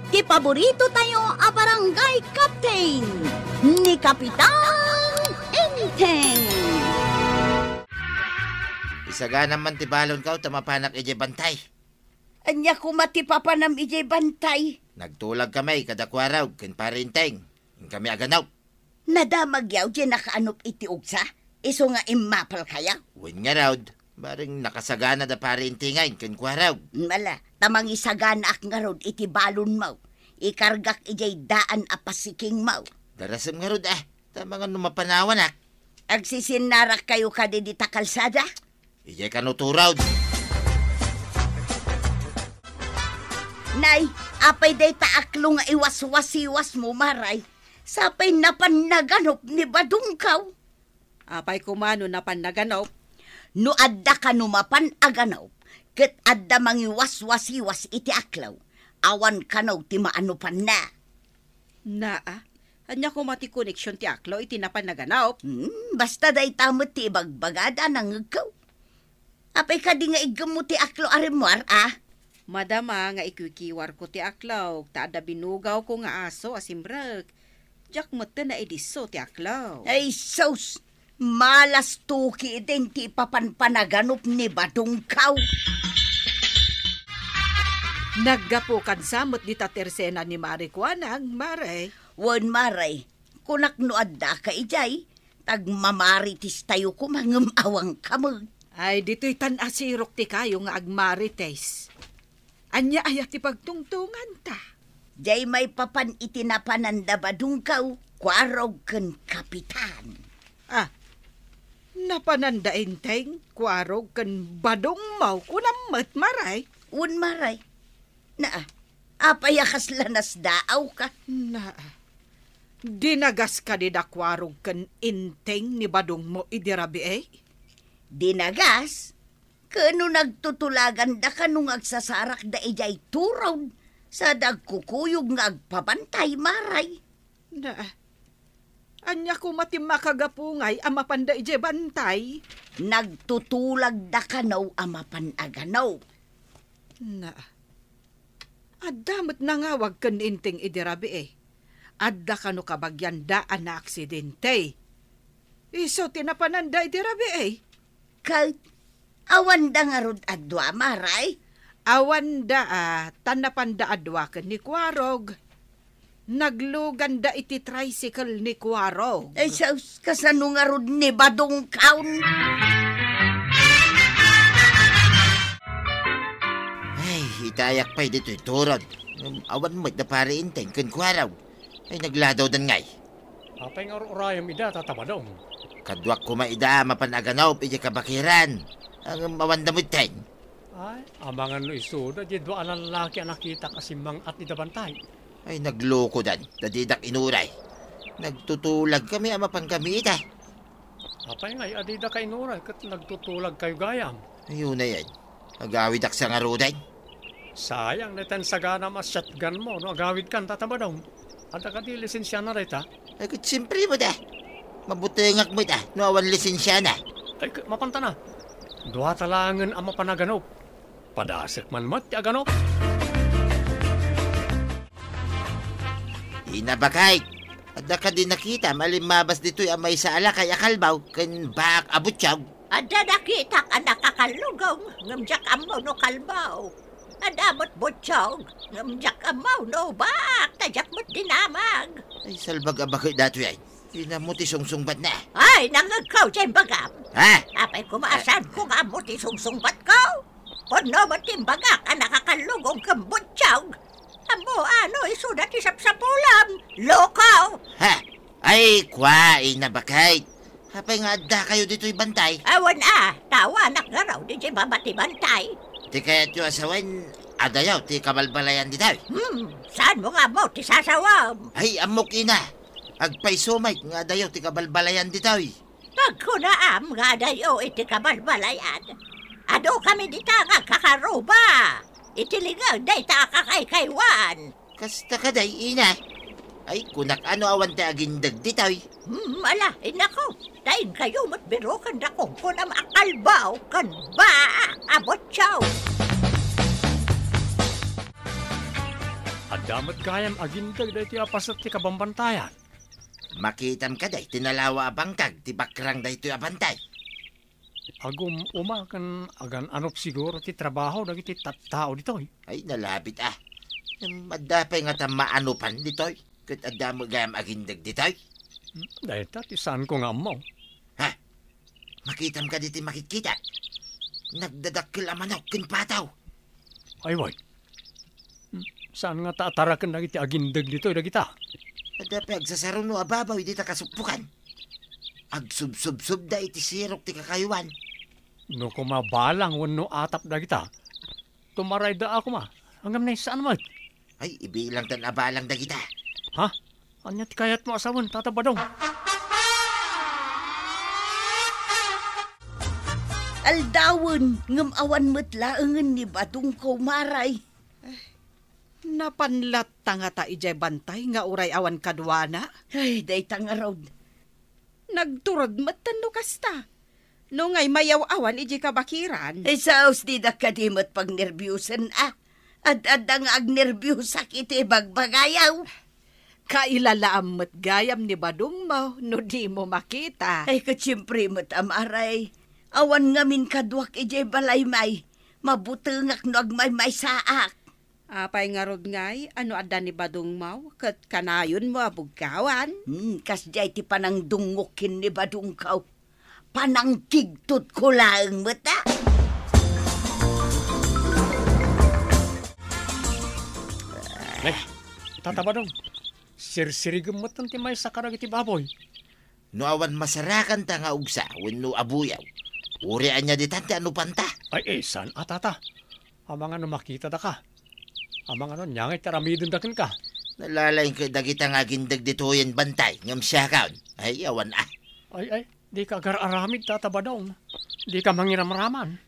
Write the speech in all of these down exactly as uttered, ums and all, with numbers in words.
Ti paborito tayo a barangay captain, ni Kapitan Enteng. Isagana man ti balonkaw ta mapanak idiay bantay. Ania koma ti papanam idiay bantay? Nagtulag kami kada Kuarog ken Pari Enteng. Inkami aganop. Nadamagyaw diay nakaanop iti ugsa, isu nga immapelkayo? Wen ngarud, bareng nakasagana da Pari Enteng ken Kuarog. Ala, ta mangisaganaak ngarud iti balonmo. Ikargak idiay daan a pasikingmo. Darasem ngarud, a, ta mangan no mapanawanak. Agsisinnarakkayo kadi dita kalsada? Idiay kano turod. Nay, apay dayta aklo nga iwaswasiwasmo, Maray? Sapay napan naganop ni badongkaw. Apay koma no napan naganop? No adda kano mapan a ganop, ket adda mangiwaswasiwas iti aklo, awan kano ti maanopanna. Naa, ania koma ti koneksion ti aklo iti napan naganop? Hmm, basta dayta met ti ibagbagada, nangngegko. Apay kadi nga iggemmo ti aklo a rimmuar, a? Madama nga ikikiwarko ti aklok, ta adda binugawko nga aso a simrek. Diak metten naidisso ti aklok. Ay, sus! Malas tuki den ti ipapan panaganop ni badongkaw. Naggapu kansa met dita tersena ni Mari kuanang, Mare. Wen, Mare, kunak no addaka idiay, tagmamarites tayo koma ngem awanka met. Ay, ditoy tan-asirok ti kayo nga agmarites. Ania aya ti pagtungtonganta? Diay maipapan iti napananda badongkaw, Kuarog ken Kapitan. Ah, napananda Enteng, Kuarog ken badongmo, kunam met, Maray? Wen, Maray. Naa, apay a kasla nasdaawka? Naa. Dinagas kadi da Kuarog ken Enteng ni badongmo idi rabii? Dinagas? Ken no nagtutulaganda kano nga agsasarakda idiay turod, sa dagkukuyog nga agpabantay, Maray? Na, ania koma ti makagapu ngay a mapanda idiay bantay? Nagtutulagda kano a mapan a ganop. Na, adda met nangawag ken ni Enteng idi rabii. Adda kano kabagianda a naaksidente. Isu ti napananda idi rabii. Ket awanda ngarud a dua, Maray? Awanda, a, ta napanda a dua ken ni Kuarog. Nagluganda iti tricycle ni Kuarog. Ay, sus, kasano ngarud ni badongkaw? Ay, itayak pay ditoy turod. Ngem awan met da Pari Enteng ken Kuarog. Ay, nagladawdan ngay. Apay nga ur-urayem ida, Tata Badong? Kaduak koma ida a mapan a ganop idiay kabakiran. Ngem awanda metten. Ay, amangan no isuda, diay dua a lallaki a nakitak a simmang-at ida bantay. Ay, naglukodan, ta didak inuray. Nagtutulagkami a mapankami ita. Apay ngay a didaka inuray ket nagtutulagkayo gayam? Ay, unayen. Agawidak sa ngaruden. Sayang daytan saganam a shotgunmo no agawidkan, Tata Badong. Adda kadi lisensiana dayta? Ay, ket siempre met a. Mabutengak met a no awan lisensiana. Ay, ket mapanta na. Duata laengen a mapan a ganop. Padasek man met ti aganop. Ina Bakay, adda kadi nakitam a limmabas ditoy a maysa a lakay a kalbaw ken baak a butiog? Adda nakitak a nakakallugong, ngem diak ammo no kalbaw. Adda met butiog, ngem diak ammo no baak, ta diak met dinamag. Ay, salbag a baket datoy ay. Ina mo ti sungsungbatna. Ay, nangngegko diay imbagam. Ha? Apay koma a saanko nga ammo ti sungsungbatko? Pudno met ti imbagak a nakakallugong ken butiog. Ammoan no isuda ti sapsapulam, loko! Ha? Ay, kua, Ina Bakay. Apay nga adda kayo ditoy bantay? Awan a, ta awanak ngarud idiay baba ti bantay. Ti kayatyo a sawen, adayo ti kabalbalayan ditoy? Hmm, saanmo nga ammo ti sasawam? Ay, ammok, ina. Agpayso met nga adayo ti kabalbalayan ditoy. Pagkunaam nga adayo iti kabalbalayan. Adukami dita nga agkakaruba iti lingeg dayta a kakaykaywan. Kasta kadi, ina? Ay, kunak a no awan ti agindeg ditoy. Hmm, ala, inako, ta inkayo met biroken da kunkunam a kalbaw ken baak a butiog. Adda met gayam agindeg daytoy a paset ti kabambantayan. Makitam kadi ti nalawa a bangkag ti bakrang daytoy a bantay? Agum-uma ken agan-anop siguro ti trabaho dagiti tattao ditoy. Ay, nalabit a. Ngem adda pay ngata maanupan ditoy? Ket adda met gayam agindeg ditoy? Hmm, dayta ti saanko nga ammo. Ha? Makitam kadi ti makitkitak? Nagdadakkel a manok ken pataw. Ay, wen. Hmm, saan ngata a taraken dagiti agindeg ditoy dagita? Adda pay agsasaruno a baboy dita kasuppokan. Agsubsubsobda iti sirok ti kakayuan. No koma balang wenno atap dagita, tumarayda a koma. Ngem nay saan met. Ay, ibilangtan a balang dagita. Ha? Ania ti kayatmo a sawen, Tata Badong? Aldawen, ngem awan met laengen ni Badongko, Maray. Napan latta ngata idiay bantay nga uray awan kaduana? Ay, dayta ngarud. Nagturod met no kasta. No ngay mayaw-awan idiay kabakiran. Ay, saos dida kadi met pagnerbiusen, a. Ad-adda nga agnerbiusak iti bagbagayaw. Kailalaam met gayam ni Badongmo no dimo makita. Ay, ket siempre met, a, Maray. Awan ngamin kaduak idiay balay, may. Mabutengak no agmaymaysaak. Apay ngarud ngay a no adda ni Badongmo ket kanayonmo a bugkawan? Hmm, kasdiay ti panangdungngok ken ni Badongko. Panangkigtotko laeng met, a. Nay, Tata Badong, sirsirigem metten ti maysa kadagiti baboy. No awan masarakanta nga ugsa wenno abuyaw, uray ania ditan ti anupanta? Ay, eh, saan a, Tata? Amangan no makitadaka. Amangan no ania ngay ti aramidenda kenka. Nalalaing ket dagita nga agindeg ditoyen bantay ngem siakon. Ay, awan a. Ay, ay, dika agar-aramid, Tata Badong. Dika mangiramraman.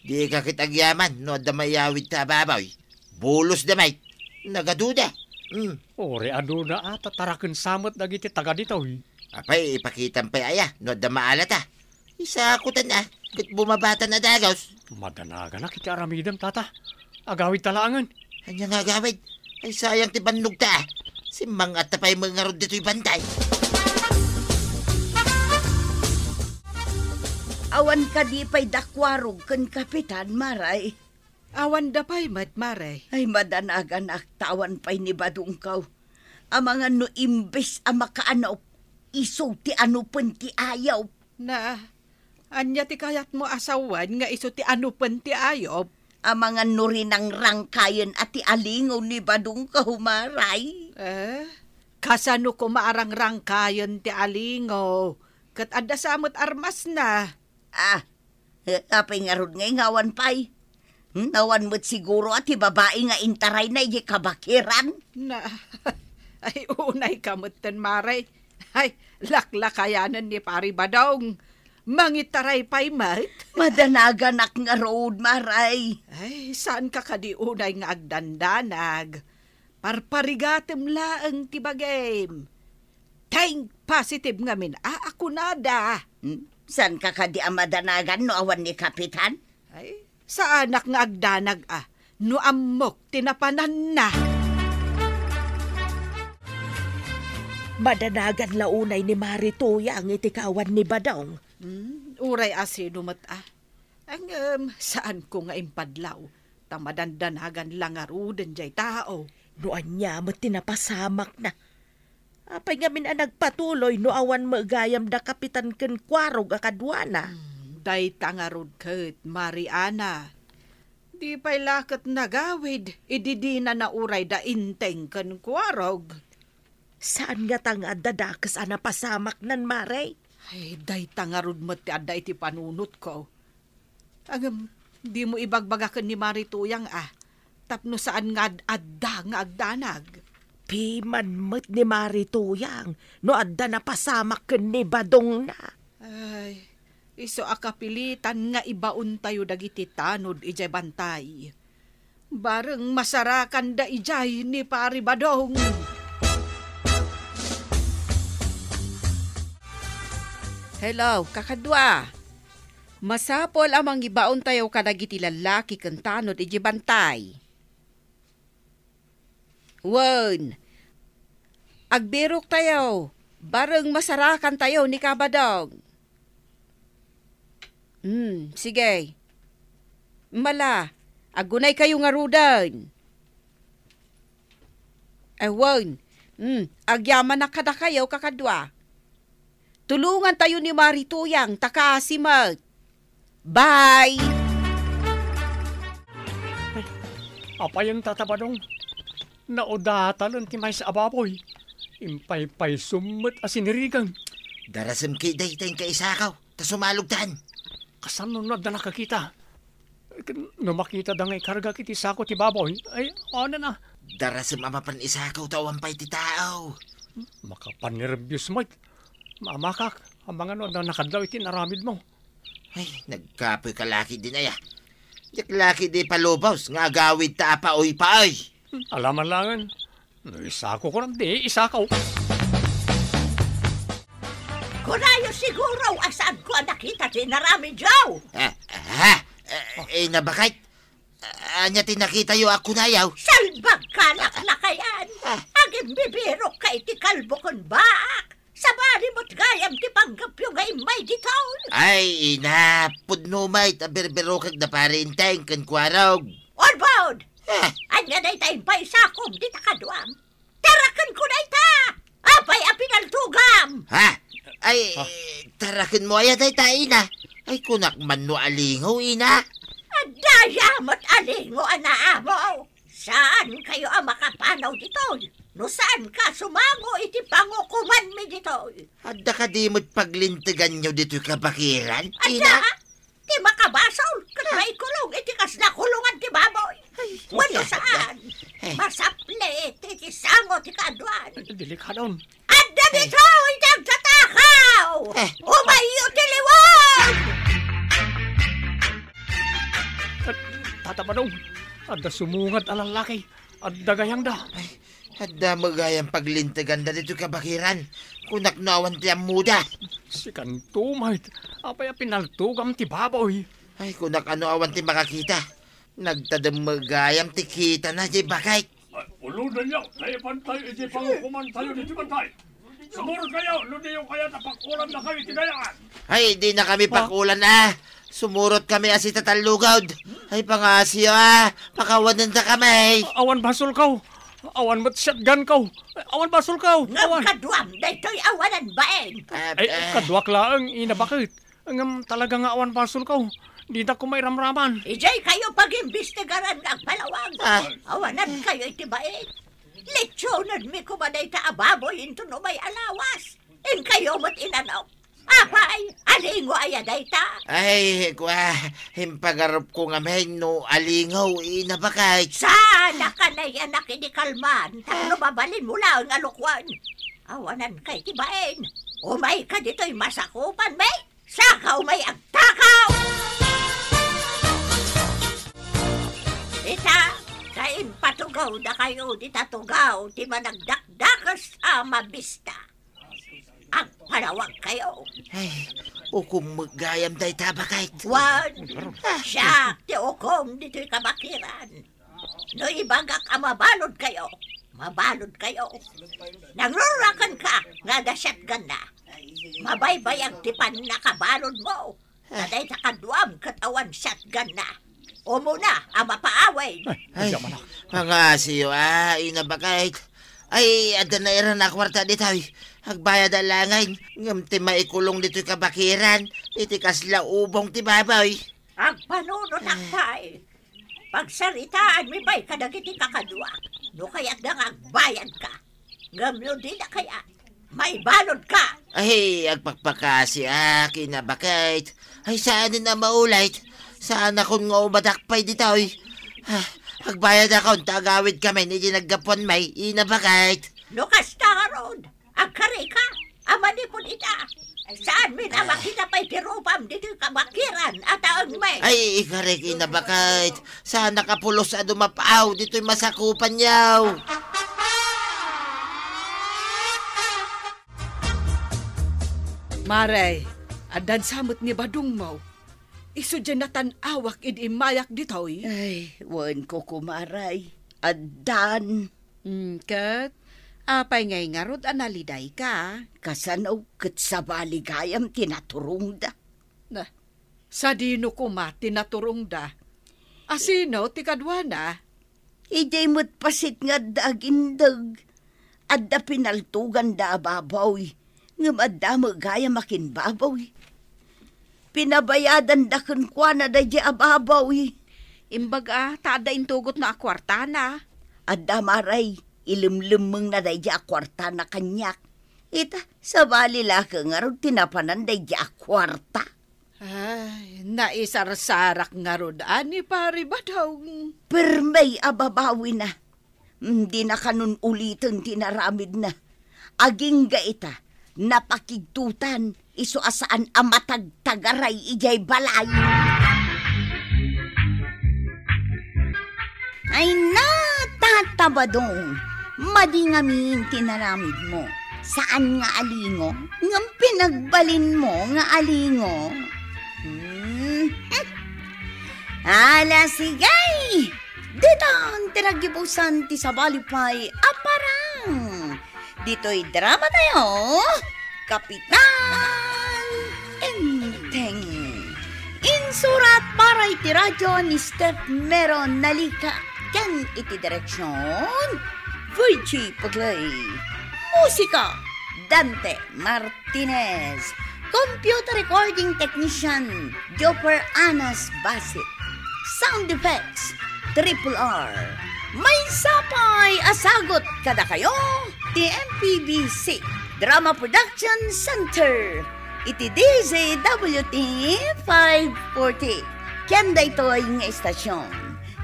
Dika ket agyaman no adda mayawidta a baboy. Bulosda met. Nagaduda. Hmm. Uray aduna a tataraken sa met dagiti taga ditoy. Apay, ipakitam pay aya no adda maalata? Isakutan a, ket bumabatan a dagus. Madanaganak iti aramidem, Tata. Agawidta laengen. Ania nga agawid? Ay, sayang ti bannogta, a. Simmangatta pay met ngarud ditoy bantay. Awan kadi pay da Kuarog ken Kapitan, Maray? Awanda pay met, Maray. Ay, madanaganak ta awan pay ni Badongko. Amangan no imbes a makaanop, isu ti anupen ti ayop. Na, ania ti kayatmo a sawen nga isu ti anupen ti ayop? Amangan no rinangrangkayen a ti alingaw ni Badongko, Maray. Eh? Kasano koma a rangrangkayen ti alingaw? Ket adda sa met armasna. Ah, eh, apay ngarud ngay nga awan pay? Hmm, awan met siguro a ti babai nga intarayna idiay kabakiran? Na, ay, unayka metten, Maray. Ay, laklakayanen ni Pari Badong. Mangitaray pay met. Madanaganak ngarud, Maray. Ay, saanka kadi unay nga agdandanag? Parparigatem laeng ti bagim. Think positive ngamin a, a kunada. Hmm? Saanka kadi a madanagan no awan ni Kapitan? Ay, saanak nga agdanag a, no ammok ti napananna. Madanagan la unay ni Mari Tuyang iti kawan ni Badong. Hmm, uray asino met a. Ngem, saanko nga impadlaw, ta madandanagan la ngaruden jay tao. No ania met ti napasamakna? Apay ngamin a nagpatuloy no awan met gayam da Kapitan ken Kuarog a kaduana? Hmm, dayta ngarud ket, Mari Ana. Di pay la ket nagawid, idi dinana uray da Inteng ken Kuarog. Saan ngata nga adda dakes a napasamaknan, Mare? Ay, dayta ngarud met ti adda iti panunotko. Ngem, dimo ibagbaga ken ni Mari Tuyang a, tapno saan nga ad-adda nga agdanag. Piman met ni Mari Tuyang no adda napasamak ken ni Badongna. Ay, isu a kapilitan nga ibaontayo dagiti tanod idiay bantay. Bareng masarakanda idiay ni Pari Badong. Hello, kakadua. Masapul a mangibaontayo kadagiti lallaki ken tanod idiay bantay. Wen, agbiroktayo, bareng masarakantayo ni Ka Badong. Hmm, sige. Mala, agunaykayo ngaruden. Awan, hmm, agyamanak kadakayo, kakadua. Tulongantayo ni Mari Tuyang, ta kaasi met. Bye! Ay, apayen, Tata Badong? Naudatan ti maysa a baboy. Impaypaysum met a sinirigan. Darasem kay dayta inka isakaw, ta sumalogtan. Kasano no adda nakakita? No makita da nga ikargak iti sako ti baboy, ay, ano na? Darasem a mapan isakaw ta awan pay ti tao. Makapannerbios met. Maamakak, amangan no adda nakadlaw iti inaramidmo. Ay, nagkapoy ka laki din aya. Diak laki di palubos nga agawid ta apaoy-paoy. Alaman langen. No isako ko lang di, isako. Kunayo siguro a saanko a nakita ti inaramidyo. Ah, ha? Eh, eh, nabakay? Ania ti nakitayo a kunayo? Salbag ka, laklakayan. Ah. Agimbibirok ka iti kalbo ken baak. Sabali met gayam ti panggappio nga immay ditoy. Ay, ina, pudno met a birbirokek da Pari Enteng ken Kuarog. Odbod! Ah. Ania dayta impaysako dita kaduam? Tarakenko dayta! Apay a pinaltugam? Ha? Ay, ah, tarakenmo aya dayta, ina? Ay, kunak man no alingo, ina. Adda aya met alingo a naamo. Saankayo a makapanaw ditoy no saanka a sumango iti pangukomanmi ditoy. Adda kadi met paglinteganyo ditoy kabakiran, ina? Adda? Ti makabasol ket maikulong iti kasla kulongan ti baboy. Ay, wenno saan, eh, masaplit iti sango ti kaaduan. Delikadon. Adda ditoy ti agtatakaw! Eh. Umayyo ti liwan! Tata Badong, adda sumungad a lallaki. Adda gayam da. Ay, adda met gayam paglinteganda ditoy kabakiran. Kunak no awan ti ammoda. Sikanto met, apay a pinaltugam ti baboy? Ay, kunak no awan ti makakita. Nagtadem met gayam ti kitana, diay bakay. Ay, uludenyo, naipantayo iti pangukomantayo ditoy bantay. Sumurot kayo, no diyo kayat a pakulan na kayo iti gayaan. Ay, di na kami pakulan, ah. Sumurot kami a sitatallugod. Ay, pangasiyo, ah. Pakawanen da kami. Awan basolko. Awan met shotgunko. Awan basolko. Ngem awan. Kaduam, daytoy awanan bain. Ah, ay, ah. Kaduak laeng, ina, baket. Ngem talaga nga awan basolko. Dida ko mairamraman. Idiay kayo pagimbestigaran nga agpalawag. Ah. Awanan kayo iti bain. Lechonenmi koma dayta a baboy inton umay a lawas. Inkayo met inanok. Apay, alingo aya dayta? Ay, kua, impagarupko ngamin no alingo, ina, bakay. Saan a kanayanak idi kalman, tapno mabalinmo laeng a lukwan. Awanan kay ti bain. Umay ka ditoy masakupanmi. Saka umay agtakaw! Ita, ta impatugaw dakayo dita tugaw ti managdakdakes a mabista. Agpalawag kayo. Ay, ukom met gayam dayta, bakay. Wan, siak ti ukom ditoy kabakiran. No ibagak a mabalud kayo, mabalud kayo. Nangruraken ka nga adda shotgun na. Mabaybayag ti pannakabalud mo. Ta dayta kaduam ket awan shotgun na. Umuna a mapaawid. Ay, ay, ay, pangasiyo, ah, ina, bakay. Ay, adda nairana a kuarta ditoy. Agbayad a langen. Ngem ti maikulong ditoy kabakiran, iti kasla ubong ti baboy. Agpanunotak pay. Pagsaritaanmi pay kadagiti kakaduak no kayatda nga agbayadka. Ngem no dida kayat, maibaludka. Ay, agpakpakasiak, ina, bakay. Ay, saanen a maulit. Saanakon nga umadak pay ditoy. Ah, agbayadakon ta agawidkamin iti naggapuanmi, ina, bakay. No kasta ngarud, agkarika a manipud ita. Saanmi a makita pay ti rupam ditoy kabakiran a taengmi. Ay, ikarik, ina, bakay. Saanak a pulos a dumap-aw ditoy masakupanyo. Mare, addan sa met ni badongmo. Isu diay natan-awak idi immayak ditoy. Ay, wen ko, kumare. Addan. Hmm, ket apay ngay ngarud a nalidayka? Kasano ket sabali gayam ti naturongda? Na, sadino koma ti naturongda? Asino ti kaduana? Idiay met pasit nga adda agindeg. Adda pinaltoganda a baboy, ngem adda met gayam a kinbaboy. Pinabayadanda kenkuana daydiay a baboy. Imbag a, ta adda intugotna a kuartana. Adda maray, ilemlemmengna daydiay a kuartana kaniak. Ita, sabali la ket ngarud ti napanan daydiay a kuarta. Ay, naisarsarak ngarud a ni Pari Badong. Permey a babawina. Mm, dina kanon uliten ti naramidna. Agingga ita, napakigtutan, isu a saan a matagtagaray idiay balay. Ay na, Tata Badong, madi ngamin ti naramidmo. Saan nga alingo, ngem pinagbalinmo nga alingo. Hmm. Ala, sige! Ditan ti naggibusan ti sabali pay a parang. Ditoy drama tayo, Kapitan Enteng. Insurat para iti radyo ni Steph Mero Nalika ken iti direksyon, Virgie Puglay. Musika, Dante Martinez. Computer recording technician, Jopper Anas Basit. Sound effects, Triple R. Maysa pay a sagut kadakayo ti M P B C Drama Production Center iti D Z W T five forty. Ken daytoy nga istasyon,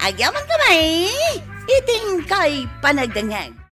agyamankami iti inkay panagdengngeg.